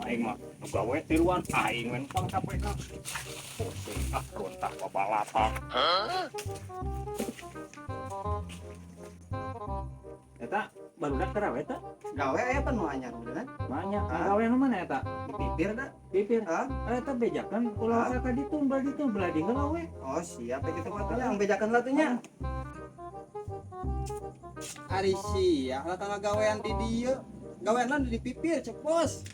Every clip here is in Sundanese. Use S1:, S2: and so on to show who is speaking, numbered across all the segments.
S1: Aing mah nu gawe tiluan aing we nu pang capekna. Pusing ah runtah babalatak.
S2: Eta barudak terawe eta?
S3: Gawe aya pan nu anyar udah.
S2: Banyak.
S3: Ah.
S2: Gawe nu mana eta?
S3: Di pipir da.
S2: Pipir.
S3: Ah.
S2: Eta bejakan ulah ka ditu belah ditu belah di heula we.
S3: Oh, siap ya gitu mah yang bejakan lah tuh nya. Ari sia lah tangga gawean di dieu. Gawean lah di pipir cek bos.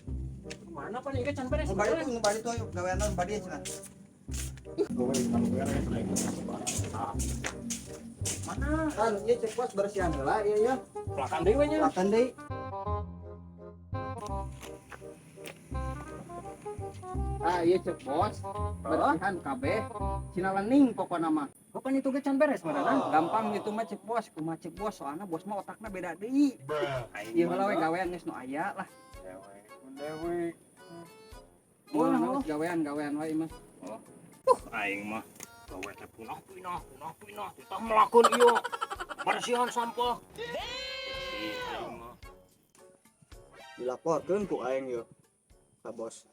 S2: Mana pan ieu can beres.
S3: Nu bari tuh, nu bari tuh ayo gawean lah nu bari cenah.
S1: Gawe can beres aing mah.
S2: Mana?
S3: Kan ieu cek bos bersihan heula ieu ya.
S1: Pelakan deui we nya.
S3: Makan deui.
S4: Ah iya cek bos, bersihan kabeh. Cina lening pokokna mah.
S2: Kapan itu ge can beres meureunna?
S4: Gampang itu mah cek bos, kumaha cek bos soalna bos mah otakna beda deui.
S1: Aing
S4: Ieu
S1: mah
S4: heula we gawean geus nu aya lah.
S1: Dewek, dewek.
S4: Moal geus gawean-gawean wae mah.
S1: Aing mah gawe teh punah pinah punah pinah titah melakeun ieu bersihan sampah. Pusing aing mah.
S3: Dilaporkeun ku aing yeuh ka bos.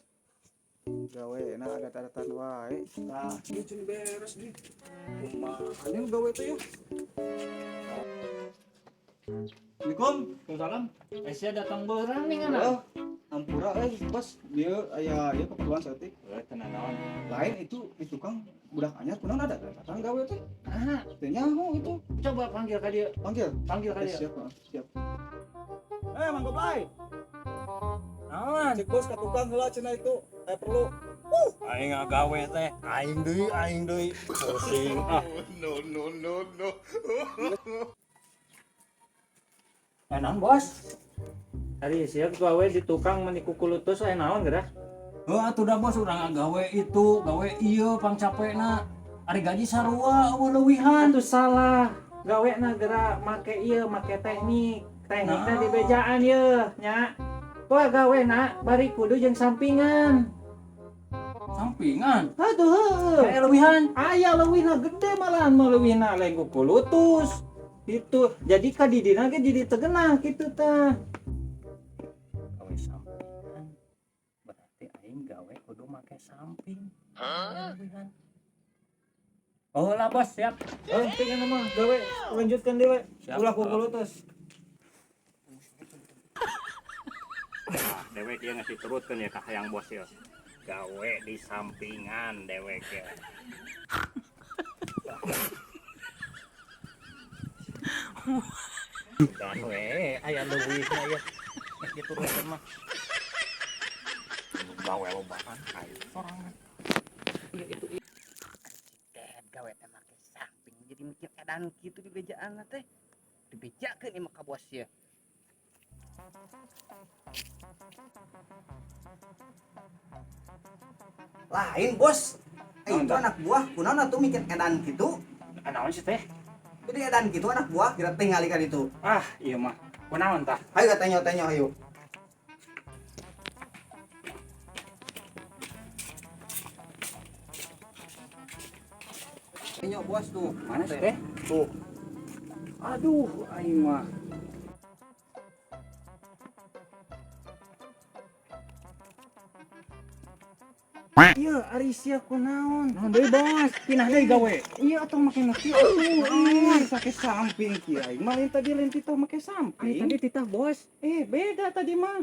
S3: Gawe na adat-adatan wae. Tah, ieu can beres di. Kumaha nu gawe teh yeuh? Assalamualaikum.
S2: Waalaikumsalam. Sia datang beurang nih ngana.
S3: Oh, ampura bos, dia aya ieu keperluan saeutik.
S2: Heuh, tenang naon.
S3: Lain itu di tukang budak anyar kunaon ada datang gawe teh.
S2: Ah,
S3: Teu nyaho itu.
S2: coba panggil ka dieu.
S3: Panggil.
S2: Panggil ka
S3: Eh,
S2: dieu.
S3: siap, ah, siap. Eh, Mang Goblay.
S2: Naon?
S3: Cek bos ka tukang heula cenah itu. Aya perlu.
S1: Aing ngagawe teh, aing deui, aing deui. Pusing ah.
S5: No.
S2: Eh naon bos? Ari sia gawe di tukang meni kukulutus aya naon geura?
S6: Heuh atuh da bos urang gawe itu, gawe ieu pang capekna. Ari gaji sarua eueuh leuwihan.
S2: Atuh salah. Gawe na geura make ieu, make teknik. Teknikna
S6: Nah.
S2: di bejaan ieu nya. Wah gawe na bari kudu jeung sampingan.
S6: Sampingan.
S2: Aduh heueuh.
S6: Kayak leuwihan.
S2: Aya leuwihna gede malahan mah leuwihna lain kukulutus. Itu jadi ka didina ge jadi tegenah kitu tah.
S1: Gawe sampingan. Berarti aing gawe kudu make samping. Leuwihan. Oh lah bos, siap.
S2: Oh, pengen mah gawe lanjutkan dewe.
S1: Siap.
S2: Ulah kukulutus.
S1: Ah, dewek ieu ngasih turutkeun ya ka hayang bos ya. Gawe di sampingan dewek ya. Dan we aya leuwihna ya. Geus diturutkeun mah. Gawe lobaan aing sorangan.
S4: Iya itu iya. Ari gawe teh make samping jadi mikir edan kitu di bejaan teh. Dibejakeun ieu mah ka bos ieu.
S3: Lain bos. Itu anak buah kunaon atuh mikir edan kitu.
S2: Ah, naon sih teh?
S3: Jadi edan kitu anak buah kira tingali ka ditu.
S2: Ah, iya mah. Kunaon tah?
S3: Hayu tenyo-tenyo hayu.
S4: Tenyo bos tuh.
S2: Mana sih teh?
S3: Tuh.
S2: Aduh, aing mah. Iya, ari sia kunaon?
S6: Naon deui bos? Pinah deui gawe.
S2: Iya atuh make nu kieu.
S6: Ih, sake samping kieu aing mah lain tadi lain titah make
S2: Ari
S6: samping.
S2: tadi titah bos.
S6: Eh, beda tadi mah.